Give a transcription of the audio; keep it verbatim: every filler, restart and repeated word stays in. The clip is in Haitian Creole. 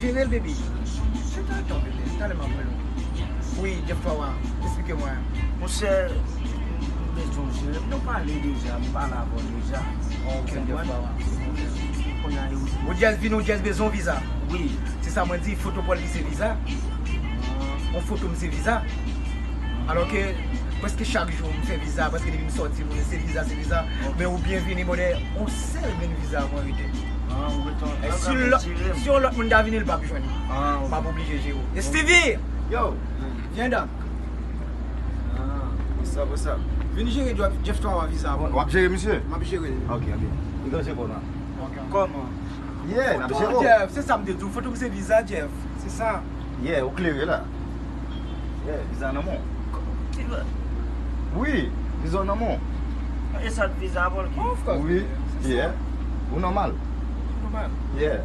Jere l, baby. Se ta tan, baby. Talè m ap rele w. Wi, Jeff Twawa, esplike mwen. Monchè, m bezwen w jere m. Nou pale deja, m pale avè w deja. Ok, Jeff Twawa. Kounye a, yo. Ou jazz vini, ou jazz bezwen yon viza. Wi. Se sa mwen di, foto Paul li se viza. Yon foto m se viza. Alò ke prèske chak jou m fè viza, prèske depi m sòti, moun se viza, se viza. Men ou byen vini, brother, yon sèl grenn viza mwen rete. E si lòt, si yon lòt moun ta vini, l p ap jwenn. M ap oblije jere w. E Stevie! Yo! Vyen dan. What's up, what's up? Vin jere Jeff, Jeff Twawa viza pou mwen. W ap jere misye? M ap jere l. Ok, ok. Li ganje bon nan. Kòman? Yeah, n ap jere w. Jeff, se sa m te di w. Foto m se viza, Jeff. Se sa. Yeah, ou klere la. Yeah, viza nan men w. Ki va? Wi, viza w nan men w. E sa k viza, Paul, ki? Of course. Wi, yeah. Ou nòmal. Nòmal. Yeah.